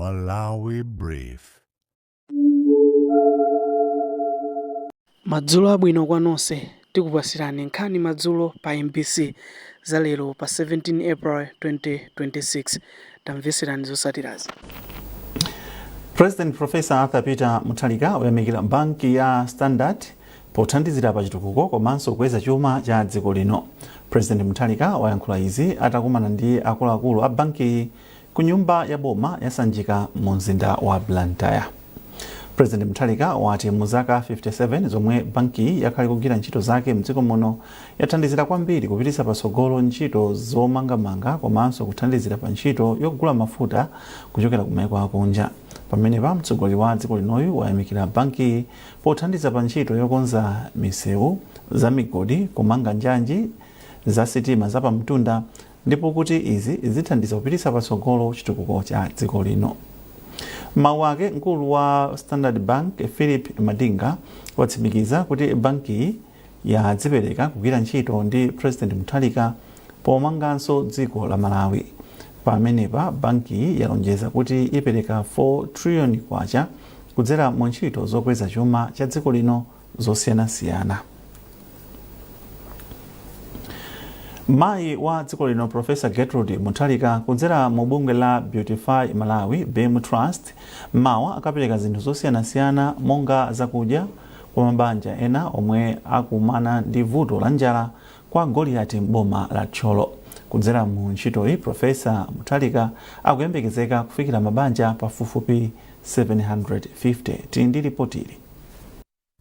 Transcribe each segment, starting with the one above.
Malawi Brief. Madzulo abwino kwa nonse, tikupasirani nkhani madzulo pa MBC za lero pa 17 April 2026. Tamveserani zotsatirazi. President Professor Arthur Peter Mutharika wayamikira banki ya Standard pothandizira pa chitukuko komanso kukweza chuma cha dziko lino. President Mutharika wayankhula izi atakumana ndi akuluakulu a bankiyi ku nyumba ya boma ya Sanjika mu mzinda wa Blantyre. President Mutharika wati mu zaka 57 zomwe bankiyi yakhala ikugwira ntchito zake mdziko muno, yathandizira kwambiri kupititsa patsogolo ntchito zomangamanga komanso kuthandizira pa ntchito yogula mafuta kuchokera ku maiko akunja. Pamenepa mtsogoleri wa dziko linoyu wayamikira bankiyi pothandiza pa ntchito yokonza misewu, za migodi, kumanga njanji za sitima zapamtunda, ndipo kuti izi zithandiza kupititsa patsogolo chitukuko cha dziko lino. Mawu ake, mkulu wa Standard Bank Philip Madinga watsimikiza kuti bankiyi yadzipereka kugwira ntchito ndi President Mutharika pomanganso dziko la Malawi. Pamenepa bankiyi yalonjeza kuti ipereka 4 trillion kwacha kudzera mu ntchito zokweza chuma cha dziko lino zosiyanasiyana. Mayi wa dziko lino Professor Gertrude Mutharika kudzera mu bungwe la Beautify Malawi BEAM Trust mawa akapereka zinthu zosiyanasiyana monga zakudya kwa mabanja ena omwe akumana ndi vuto la njala kwa Goliati m'boma la Thyolo. Kudzera mu ntchitoyi, Professor Mutharika akuyembekezeka kufikira mabanja pafupifupi 750. Tili ndi ripotili.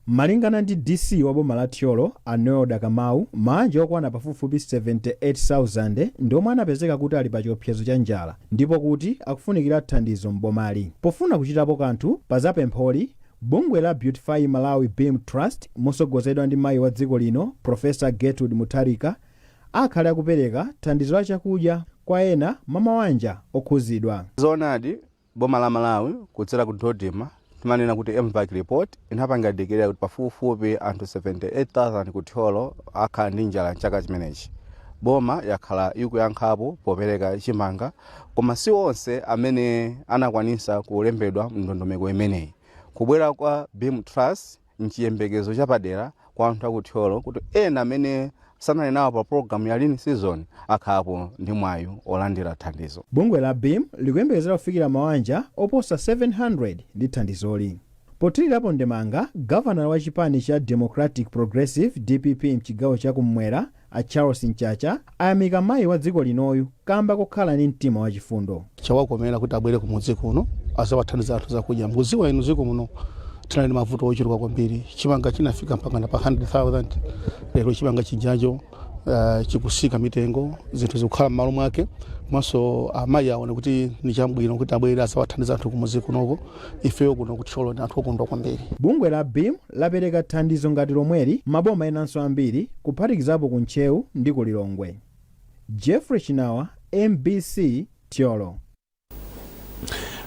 Malingana ndi DC wa boma la Thyolo, a Noelda Kamau, maanja okwana pafupifupi 78,000 ndi omwe anapezeka kuti ali pa chiopsezo cha njala ndipo kuti akufunikira thandizo m'bomali. Pofuna kuchitapo kanthu pa za pempholi, bungwe la Beautify Malawi BEAM Trust motsogozedwa ndi mayi wa dziko lino Professor Gertrude Mutharika akhale akupereka thandizo la chakudya kwa ena mwa mawanja okhuzidwa. Zoonadi, boma la Malawi kudzera ku DoDMA, timanena kuti MVAC report inapanga declare kuti pafupifupi anthu 78,000 ku Thyolo akhala ndi njala mchaka chimenechi. Boma yakhala ikuyankhapo popereka chimanga, koma si onse amene anakwanisa kulembedwa mndondomeko imeneyi. Kubwera kwa BEAM Trust nchiyembekezo chapadera kwa anthu aku Thyolo kuti ena amene sanali nawo pa program ya lean season akhalapo ndi mwayi olandira thandizo. Bungwe la BEAM likuyembekezera kufikira mawanja oposa 700 ndi thandizoli. Pothirirapo ndemanga, gavanala wa chipani cha Democratic Progressive DPP mchigawo cha kummwera a Charles Mchacha ayamika mayi wa dziko linoyu kamba kokhala ndi mtima wachifundo. Chawakomera kuti abwere kumudzi kuno azawathandiza anthu zakudya. Mukudziwa inu, dziko muno tinali ndi mavuto ochuluka kwambiri. Chimanga chinafika mpaka pa 100,000. Lero chimanga chijacho chikusika mitengo, zinthu zikukhala m'malo mwake. Komanso amayi aone kuti ni chabwino kuti abwere azawathandiza anthu kumudzi kunoko. Ifeyo kuno kuThyolo ndi anthu okondwa kwambiri. Bungwe la BEAM lapereka thandizo ngati lomweli maboma enanso ambiri, kuphatikizapo ku Ntcheu ndi ku Lilongwe. Jeffrey Chinawa, MBC, Thyolo.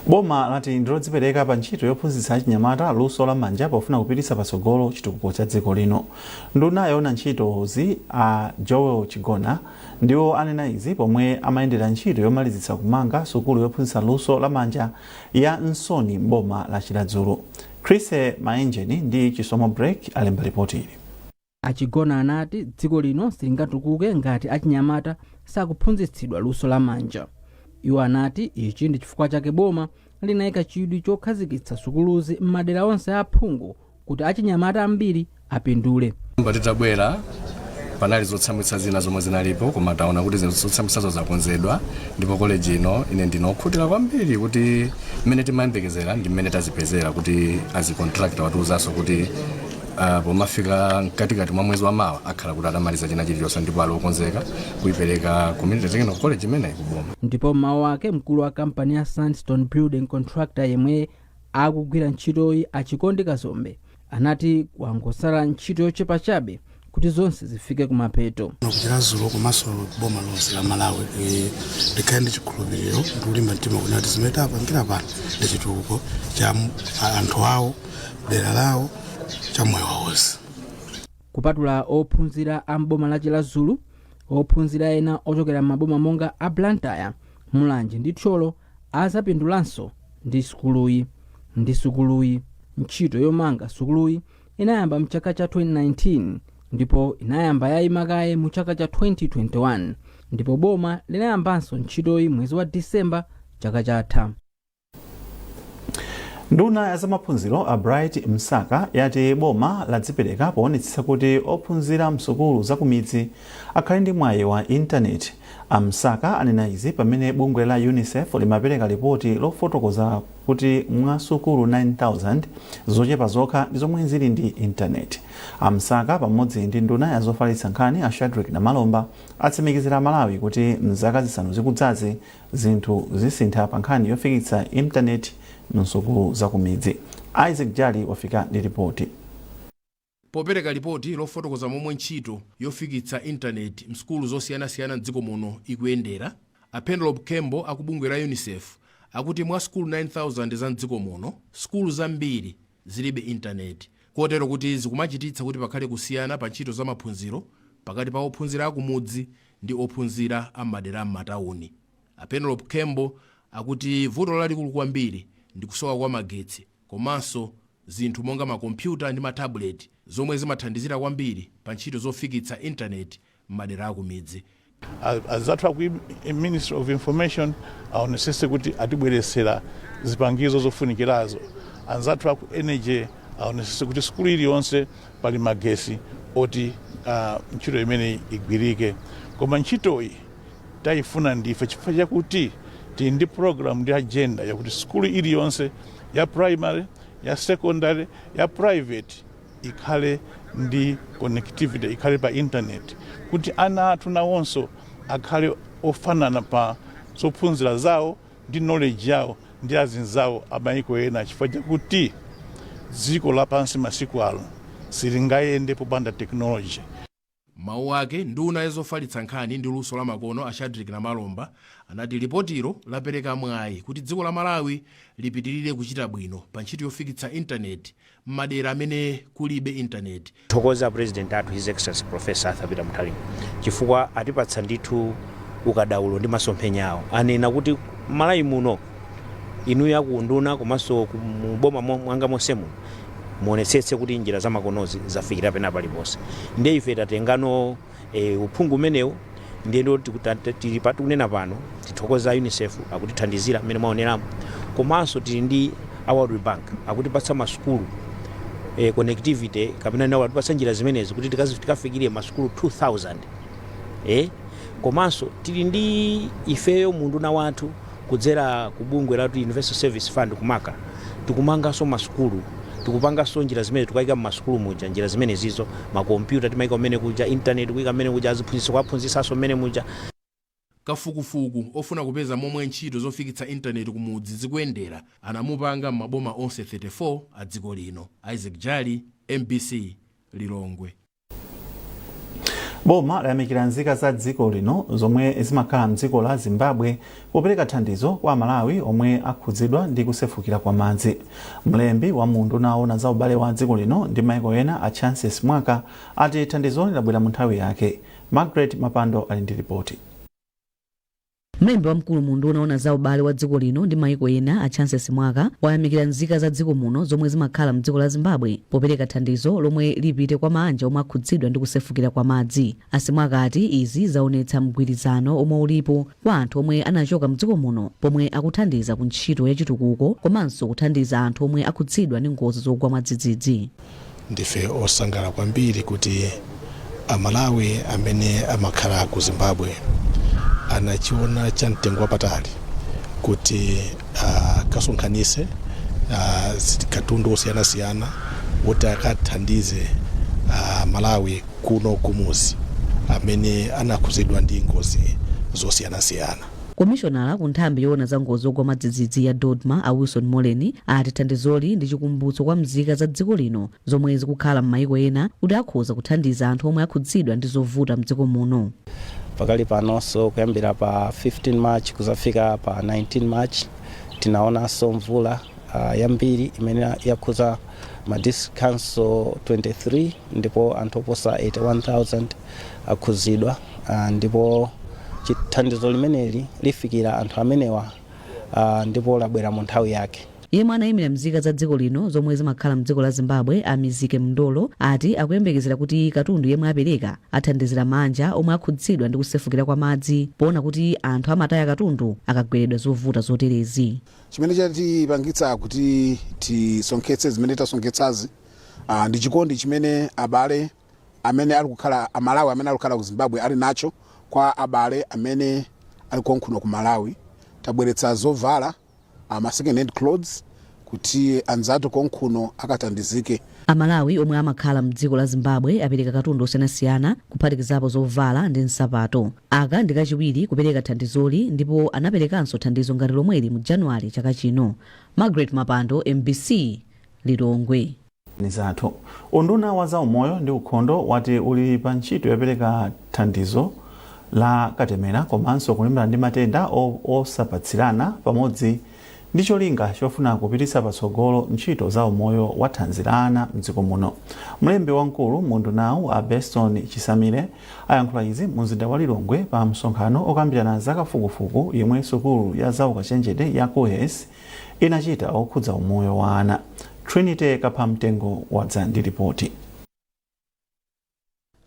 Boma lati ndilodzipereka pa ntchito yophunzitsa achinyamata luso la manja pofuna kupititsa patsogolo chitukuko cha dziko lino. Nduna yoona ntchitozi a Joel Chigona ndiwo anena izi pomwe amayendera ntchito yomalizitsa kumanga sukulu yophunzitsa luso la manja ya Nsoni m'boma la Chiradzulu. Chris Maenjeni ndi Chisomo Break alemba ripoti ili. A Chigona anati dziko lino silingatukuke ngati achinyamata sakuphunzitsidwa luso la manja. Iwo anati ichi ndi chifukwa chake boma linayika chidwi chokhazikitsa sukuluzi m'madera onse a aphungu kuti achinyamata ambiri apindule. Titabwera panali zotsamwitsa zina zomwe zinalipo, koma taona kuti zinthu zotsamwitsazo zakonzedwa, ndipo koleji ino ine ndinokhutira kwambiri kuti mmene timayembekezera ndi mmene tazipezera, kuti azi contractor watiuzanso kuti pomafika mkatikati mwa mwezi wa mawa akhala kuti atamaliza china chilichonse ndipo ali okonzeka kuipereka Community Technical College imeneyi kuboma. Ndipo mmawu ake, mkulu wa kampani ya Sandstone Building Contractor yemwe akugwira ntchitoyi, a Chikondi Kazombe, anati kwangosala ntchito yochepa chabe kuti zonse zifike kumapeto. Kuchiradzulu komanso boma lonse la Malawi likhale ndi chikhulupiriro ndi kulimba mtima kuti zimene tapangira pano ndi chitukuko cha anthu awo, dera lawo, cha moyo wawonse. Kupatula ophunzira a mboma la Chiradzulu, ophunzira ena ochokera m'maboma monga a Blantyre, Mulanje ndi Thyolo azapindulanso Ndi sukuluyi. Ntchito yomanga sukuluyi inayamba mchaka cha 2019 ndipo inayamba yayima kaye mu chaka cha 2021, ndipo boma linayambanso ntchitoyi mwezi wa Disemba chaka chatha. Nduna ya zamaphunziro a Bright Msaka yati boma ladzipereka poonetsetsa kuti ophunzira msukulu zakumidzi akhale ndi mwayi wa intaneti. A Msaka anena izi pamene bungwe la UNICEF limapereka ripoti lofotokoza kuti mwa sukulu 9000, zochepa zokha ndi zomwe zili ndi intaneti. A Msaka pamodzi ndi nduna ya zofalitsa nkhani a Shadrick Namalomba atsimikizira Malawi kuti mzaka 5 zikudzazi zinthu zisintha pa nkhani yofikitsa intaneti msukulu zakumidzi. Isaac Jali wafika ndi ripoti. Popereka lipoti lofotokoza momwe ntchito yofikitsa intaneti msukulu zosiyanasiyana mdziko muno ikuyendera, a Penelope Kembo akubungwe la UNICEF akuti mwa sukulu 9000 za mdziko muno, sukulu zambiri zilibe intaneti, kotero kuti zikumachititsa kuti pakhale kusiyana pa ntchito za maphunziro pakati pa ophunzira akumudzi ndi ophunzira am'madera am'matawuni. A Penelope Kembo akuti vuto lalikulu kwambiri ndi kusowa kwa magetsi komanso zinthu monga makompyuta ndi matabuleti zomwe zimathandizira kwambiri pa ntchito zofikitsa intaneti m'madera akumidzi. Azathu aku Ministry of Information aonesese kuti atibweresera zipangizo zofunikirazo. Anzathu aku Energy aonesese kuti sukulu iliyonse pali magesi oti ntchito imeneyi igwirike. Koma ntchitoyi tayifuna ndife chifukwa chakuti tili ndi program ndi agenda yakuti sukulu iliyonse ya primary, ya secondary, ya private ikhale ndi connectivity, ikhale pa internet, kuti ana athu nawonso akhale ofanana pa zophunzira zawo ndi knowledge yawo ndi azinzawo amayiko ena, chifukwa chakuti dziko lapansi masiku ano silingayende popanda technology. Mawu ake, nduna yazofalitsa nkhani ndi luso la makono a Shadrick Namalomba anati lipotilo lapereka mwayi kuti dziko la Malawi lipitirire kuchita bwino pa ntchito yofikitsa intaneti m'madera amene kulibe intaneti. Thokoza President athu, His Excellency Professor Arthur Peter Mutharika, chifukwa atipatsa ndithu ukadaulo ndi masomphenya awo. Anena kuti Malawi muno, inuyo akunduna komanso muboma mwanga monse muno, muonetsetse kuti njira zamakonozi zafikira pena paliponse. Ndiye ife tatengano uphungu umenewu. Ndiye ndo tili tikunena pano, tithokoza UNICEF akutithandizira mmene mwaoneramo, komanso tili ndi a World Bank akutipatsa masukulu connectivity, kapena nawo atipatsa njira zimenezi kuti tikafikire masukulu 2000. Komanso tili ndi ifeyo munduna wathu, kudzera ku bungwe la Universal Service Fund kumaka, tikumanganso masukulu, tikupanganso njira zimene tikayika mmasukulu muja, njira zimene zizo, makompyuta timayika mmene kuja, internet kuyika mmene kuja, aziphunzitsa kuwaphunzitsanso mmene muja. Kafukufuku ofuna kupeza momwe ntchito zofikitsa intaneti kumudzi zikuyendera anamupanga m'maboma onse 34 a dziko lino. Isaac Jali, MBC, Lilongwe. Boma layamikira nzika za dziko lino zomwe zimakhala mdziko la Zimbabwe popereka thandizo kwa Amalawi omwe akhudzidwa ndi kusefukira kwa madzi. Mlembi wa unduna owona za ubale wa dziko lino ndi maiko ena a Chances Mwaka ati thandizoli labwera mu nthawi yake. Margaret Mapando ali ndi ripoti. Mlembi wamkulu mu unduna owona za ubale wa dziko lino ndi maiko ena a Chances Mwaka wayamikira nzika za dziko muno zomwe zimakhala mdziko la Zimbabwe popereka thandizo lomwe lipite kwa maanja omwe akhudzidwa ndi kusefukira kwa madzi. Asimwaka ati izi zaonetsa mgwirizano omwe ulipo kwa anthu omwe anachoka mdziko muno pomwe akuthandiza ku ntchito ya chitukuko komanso kuthandiza anthu omwe akhudzidwa ndi ngozi zogwa mwadzidzidzi. Ndife osangalala kwambiri kuti Amalawi amene amakhala ku Zimbabwe anachiona cha mtengo wapatali kuti akasonkhanise katundu osiyanasiyana woti akathandize Malawi kuno kumuzi amene anakhudzidwa ndi ngozi zosiyanasiyana. Komishonala ku nthambi yoona za ngozi zogwa mwadzidzidzi ya DoDMA a Wilson Moleni ati thandizoli ndi chikumbutso kwa mzika za dziko lino zomwe zikukhala m'mayiko ena kuti akhoza kuthandiza anthu omwe akhudzidwa ndi zovuta mdziko muno. Pakali panonso, kuyambira pa 15 March kuzafika pa 19 March, tinaonanso mvula yambiri imene yakhuza ma district council 23, ndipo anthu oposa 81,000 akhuzidwa, ndipo chithandizo limeneli lifikira anthu amenewa. Ndipo labwera mu nthawi yake. Yemwe anayimira mzika za dziko lino zomwe zimakhala mdziko la Zimbabwe, a Mizike Mndolo, ati akuyembekezera kuti katundu yemwe apereka athandizira mabanja omwe akhudzidwa ndi kusefukira kwa madzi, poona kuti anthu amataya katundu akagweredwa zovuta zoterezi. Chimene chatipangitsa kuti tisonkhetse zimene tasonkhetsazi ndi chikondi chimene abale amene ali kukhala, Amalawi amene ali kukhala ku Zimbabwe ali nacho kwa abale amene ali konkuno ku Malawi. Tabweretsa zovala, ma second hand clothes, kuti anzathu konkuno akathandizike. Amalawi omwe amakhala mdziko la Zimbabwe apereka katundu osiyanasiyana, kuphatikizapo zovala ndi nsapato. Aka ndi kachiwiri kupereka thandizoli, ndipo anaperekanso thandizo ngati lomweli mu Januwale chaka chino. Margaret Mapando, MBC, Lilongwe. Zathu. Unduna wa zaumoyo ndi ukhondo wati uli pa ntchito yopereka thandizo la katemera komanso kulimbana ndi matenda osapatsirana, pamodzi ndi cholinga chofuna kupititsa patsogolo ntchito za umoyo wa thanzi la ana mdziko muno. Mlembi wamkulu mu undunawu, a Beston Chisamile, ayankhula izi mu mzinda wa Lilongwe pa msonkhano okambirana za kafukufuku yemwe sukulu ya zaukachenjede ya KUHeS inachita okhudza umoyo wa ana. Trinity Kaphamtengo wadza ndi ripoti.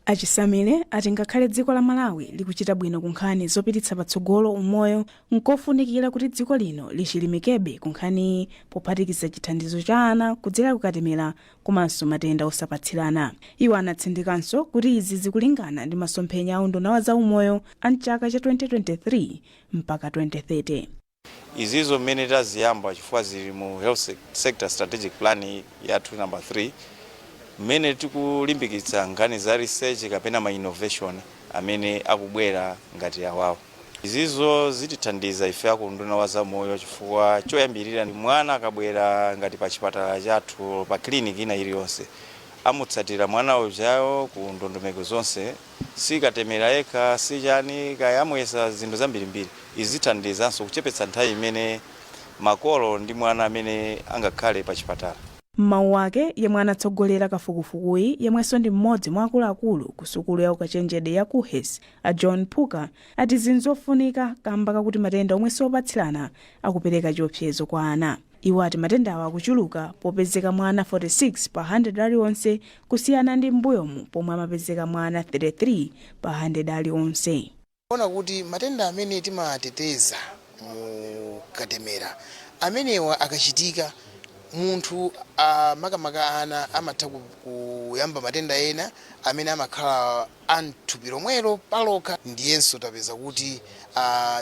Achisamile ati ngakhale dziko la Malawi likuchita bwino ku nkhani zopititsa patsogolo umoyo, nkofunikira kuti dziko lino lichilimikebe ku nkhaniyi, pophatikiza chithandizo cha ana kudzera kukatemera komanso matenda osapatsirana. Iwo anatsindikanso kuti izi zikulingana ndi masomphenya a unduna wa zaumoyo a mchaka cha 2023 mpaka 2030. Izizo mmene taziyamba, chifukwa zili mu health sector strategic plan yathu number 3, mmene tikulimbikitsa nkhani za research kapena ma innovation amene akubwera ngati awawo. Izizo zitithandiza ife akunduna wa zamoyo, chifukwa choyambirira, mwana akabwera ngati pa chipatala chathu, pa clinic ina iliyonse, amutsatira mwana ujayo ku ndondomeko zonse, sikatemera yekha, sichani kaya, amuyesa zinthu zambirimbiri. Izi zithandizanso kuchepetsa nthawi imene makolo ndi mwana amene angakhale pa chipatala. M'mawu ake, yemwe anatsogolera kafukufukuyi, yemwenso ndi mmodzi mwa akuluakulu ku sukulu ya ukachenjede ya KUHeS, a John Puka, ati zinthu zofunika kamba kakuti matenda omwe siopatsirana akupereka chiopsezo kwa ana. Iwo ati matendawa akuchuluka, popezeka mwana 46 pa 100 aliwonse, kusiyana ndi m'mbuyomu pomwe amapezeka mwana 33 pa 100 aliwonse. Ona kuti matenda amene timateteza mu katemera amenewa akachitika, munthu, makamaka ana, amatha kuyamba matenda ena amene amakhala amthupi lomwelo palokha. Ndiyenso tapeza kuti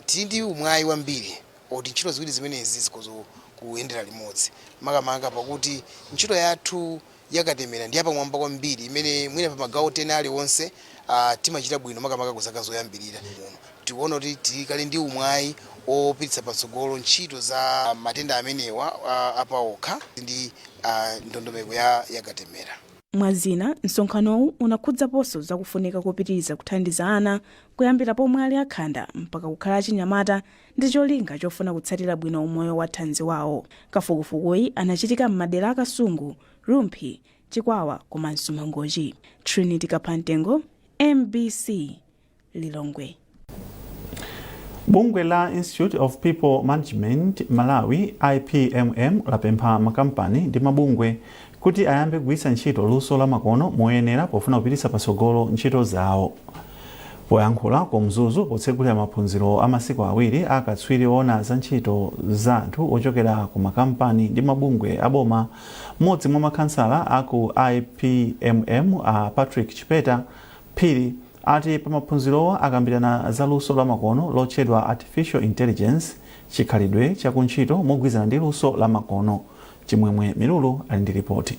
tili ndi umwayi wambiri oti ntchito ziwiri zimenezi zikhoza kuyendera limodzi, makamaka pakuti ntchito yathu yakatemera ndi yapamwamba kwambiri, imene mwina pa magawo 10 aliwonse timachita bwino, makamaka ku zaka zoyambirira. Tikuona kuti tili ndi umwayi opititsa patsogolo ntchito za matenda amenewa apaokha ndi ndondomeko ya katemera. Mwazina, msonkhanowu unakhudzaponso zakufunika kopitiriza kuthandiza ana kuyambira pomwe ali akhanda mpaka kukhala achinyamata, ndi cholinga chofuna kutsatira bwino umoyo wa thanzi wawo. Kafukufukuyi anachitika m'madera a Kasungu, Rumphi, Chikwawa komanso Mangochi. Trinity Kaphamtengo, MBC, Lilongwe. Bungwe la Institute of People Management Malawi, IPMM, lapempha makampani ndi mabungwe kuti ayambe kugwiritsa ntchito luso la makono moyenera pofuna kupititsa patsogolo ntchito zawo. Poyankhula ku Mzuzu potsegulira maphunziro a masiku 2 akatswiri oona za ntchito za anthu ochokera ku makampani ndi mabungwe aboma, mmodzi mwa makhansala aku IPMM, a Patrick Chipeta Phiri, ati pa maphunzirowa akambirana za luso la makono lotchedwa artificial intelligence, chikhalidwe chakuntchito mogwirizana ndi luso la makono. Chimwemwe Milulu ali ndi ripoti.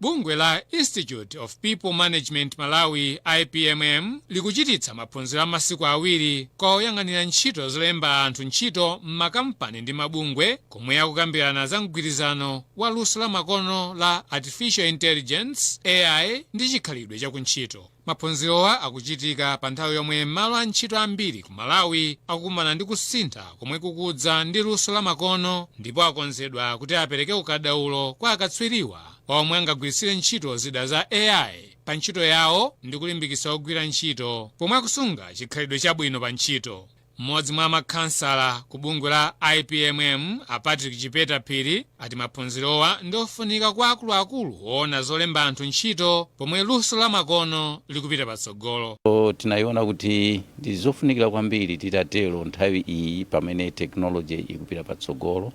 Bungwe la Institute of People Management Malawi, IPMM, likuchititsa maphunziro a masiku 2 kwa oyang'anira ntchito zolemba anthu ntchito m'makampani ndi mabungwe, komwe akukambirana za mgwirizano wa luso la makono la artificial intelligence, AI, ndi chikhalidwe chakuntchito. Maphunzirowa akuchitika pa nthawi yomwe malo a ntchito ambiri ku Malawi akukumana ndi kusintha komwe kukudza ndi luso la makono, ndipo akonzedwa kuti apereke ukadaulo kwa akatswiriwa wa omwe angagwiritsire ntchito zida za AI pa ntchito yawo ndi kulimbikitsa ogwira ntchito pomwe akusunga chikhalidwe chabwino pa ntchito. Mmodzi mwa makhansala ku bungwe la IPMM, a Patrick Chipeta Phiri, ati maphunzirowa ndi ofunika kwa akuluakulu oona zolemba anthu ntchito pomwe luso la makono likupita patsogolo. So, tinayiona kuti ndi zofunikira kwambiri titatero nthawi iyi pamene technology ikupita patsogolo,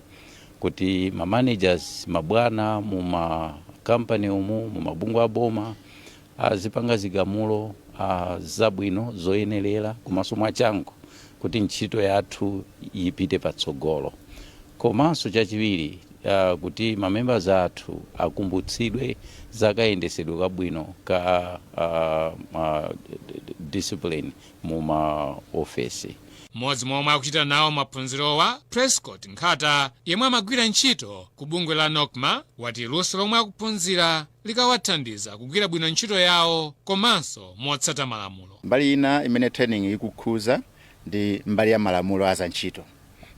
kuti ma managers, mabwana mu makampani umu, mu mabungwe aboma, azipanga zigamulo zabwino zoyenerera komanso mwachangu kuti ntchito yathu ipite patsogolo. Komanso chachiwiri, kuti ma members athu akumbutsidwe zakayendesedwe kabwino ka discipline mu maofesi. Mmodzi mwa omwe akuchita nawo maphunzirowa, Prescott Nkhata, yemwe amagwira ntchito ku bungwe la NOCMA, wati luso lomwe akuphunzira likawathandiza kugwira bwino ntchito yawo komanso motsata malamulo. Mbali ina imene training ikukhuza ndi mbali ya malamulo a zantchito.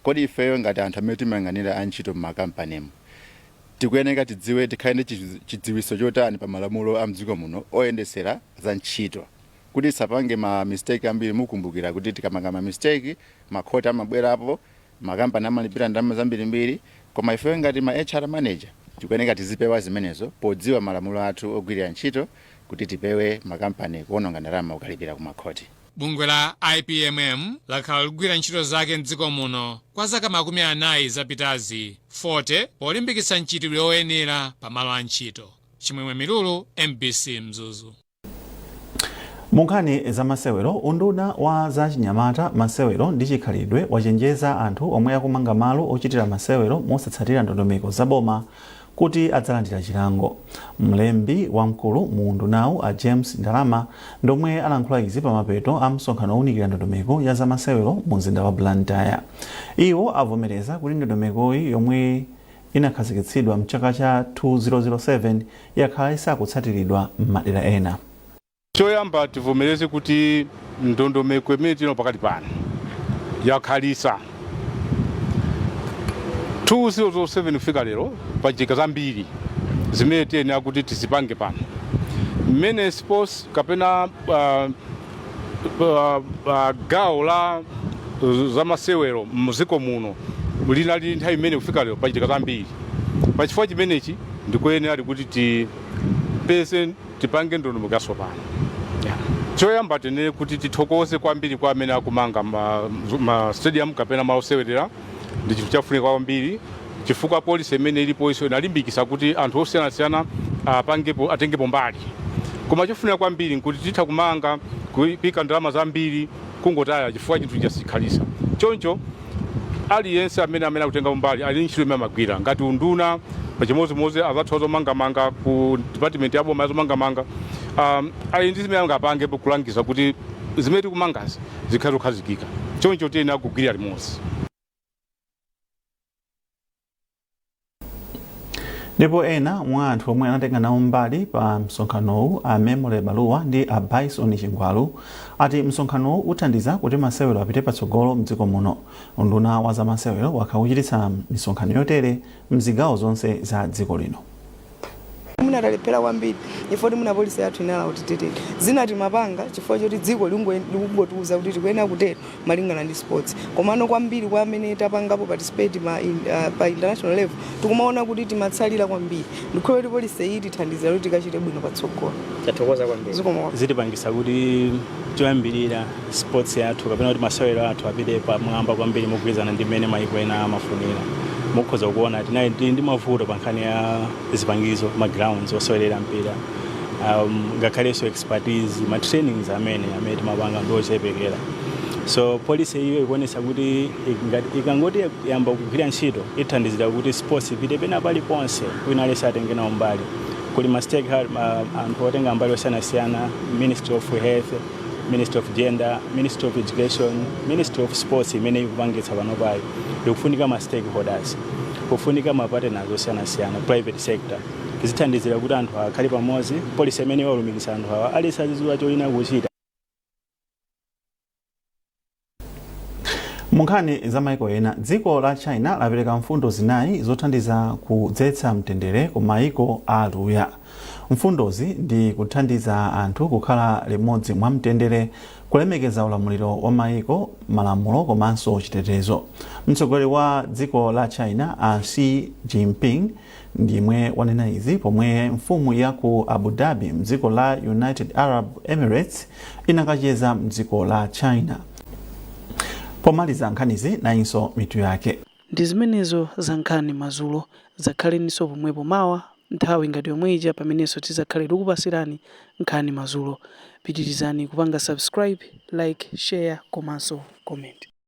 Kodi ifeyo ngati anthu amene timayang'anira antchito m'makampanimo tikuyeneka tidziwe, tikhale ndi chidziwitso chotani pa malamulo a mdziko muno oyendesera za ntchito, kuti tisapange ma mistake ambiri? Mukumbukira kuti tikamanga ma mistake, makhoti amabwerapo, makampani amalipira ndalama zambirimbiri. Koma ifeyo ngati ma HR manager tikuyeneka tizipewa zimenezo podziwa malamulo athu ogwirira ntchito, kuti tipewe makampani kuononga ndalama kukalipira ku makhoti. Bungwe la IPMM lakhala likugwira ntchito zake mdziko muno kwa zaka 40 zapitazi, 40, polimbikitsa mchitidwe woyenera pamalo a ntchito. Chimwemwe Milulu, MBC, Mzuzu. Mu nkhani za masewero, unduna wa za chinyamata, masewero ndi chikhalidwe wachenjeza anthu omwe akumanga malo ochitira masewero mosatsatira ndondomeko za boma kuti adzalandira chilango. Mlembi wamkulu mu undunawu, a James Ndalama, ndomwe alankhula izi pamapeto a msonkhano owunikira ndondomeko ya za masewero mu mzinda wa Blantyre. Iwo avomereza kuti ndondomekoyi, yomwe inakhazikitsidwa mchaka cha 2007, yakhala isakutsatiridwa m'madera ena. Choyamba tivomereze kuti ndondomeko imene tili pakati pano yakhalisa 2007 kufika lero. Pachitika zambiri zimene tiyenera kuti tizipange pano mmene sports kapena gawo la zamasewero mdziko muno linali nthawi imene kufika lero, pachitika zambiri. Pachifukwa chimenechi ndikuyenera kuti tipeze, tipange ndondomeko yatsopano. Yeah. Choyamba tinene kuti tithokoze kwambiri kwa amene akumanga ma stadium kapena malo osewerera. Ndi chinthu chafunika kwambiri chifukwa policy imene ilipo iso inalimbikitsa kuti anthu osiyanasiyana apangepo, atengepo mbali. Koma chofunika kwambiri nkuti titha kumanga, kuyika ndalama zambiri, kungotaya chifukwa chinthu chasikhalisa. Choncho aliyense amene akutenga mbali ali ntchito imene amagwira ngati unduna, pachimodzimodzi azathu azomangamanga ku department ya boma yazomangamanga, ali ndi zimene angapangepo kulangiza kuti zimene tikumangazi zikhale zokhazikika. Choncho tiyenera kugwirira limodzi. Ndipo ena mwa anthu omwe anatenga nawo mbali pa msonkhanowu, a Memory Baluwa ndi a Bison Chingwalu, ati msonkhanowu uthandiza kuti masewero apite patsogolo mdziko muno. Unduna wa zamasewero wakhala ukuchititsa misonkhano yotere mzigawo zonse za dziko lino. Mwina talephera kwambiri ifo kuti mwina policy yathu inala kuti tete zina timapanga chifukwa choti dziko likungotiuza kuti tikuyenera kutero malingana ndi sports. Komano kwambiri kwa amene tapangapo participate pa international level, tikumaona kuti timatsalira kwambiri. Ndikhulupirira kuti policy iyi tithandizira kuti tikachite bwino patsogolo. Tathokoza kwambiri. Zikomo. Zitipangisa kuti choyambirira sports yathu kapena kuti masewero athu apite pamwamba kwambiri mogwirizana ndi mmene mayiko ena amafunira. Mukhoza kuona tinali tili ndi mavuto pa nkhani ya zipangizo, ma grounds osewerera mpira, ngakhalenso expertise, ma trainings amene timapanga ndi ochepekera. So policy iyo ikuonesa kuti ikangoti yamba kugwira ntchito, ithandizira kuti sports ipite pena paliponse, wina aliyense atenge nawo mbali. Kuli ma stakeholder, anthu otenga mbali osiyanasiyana: Ministry of Health, Ministry of Gender, Ministry of Education, Ministry of Sports imene ikupangitsa panopayi. Ikufunika ma stakeholders, kufunika ma partners osiyanasiyana, private sector. Zithandizira kuti anthu akhale pamodzi. Policy imene iwalumikitsa anthu awa, aliyense azidziwa choyenera kuchita. Mu nkhani za maiko ena, dziko la China lapereka mfundo zinayi zothandiza kudzetsa mtendere ku maiko a Aluya. Mfundozi ndi kuthandiza anthu kukhala limodzi mwa mtendere, kulemekeza ulamuliro wa maiko, malamulo komanso chitetezo. Mtsogoleri wa dziko la China a Xi Jinping ndimwe wanena izi pomwe mfumu ya ku Abu Dhabi mdziko la United Arab Emirates inakacheza mdziko la China. Pomaliza nkhanizi, nayinso mitu yake. Ndi zimenezo za Nkhani Madzulo. Zakhaleninso pomwepo mawa nthawi ngati yomwe ija pamenenso tizakhale tikupasirani Nkhani Madzulo. Pitirizani kupanga subscribe, like, share komanso comment.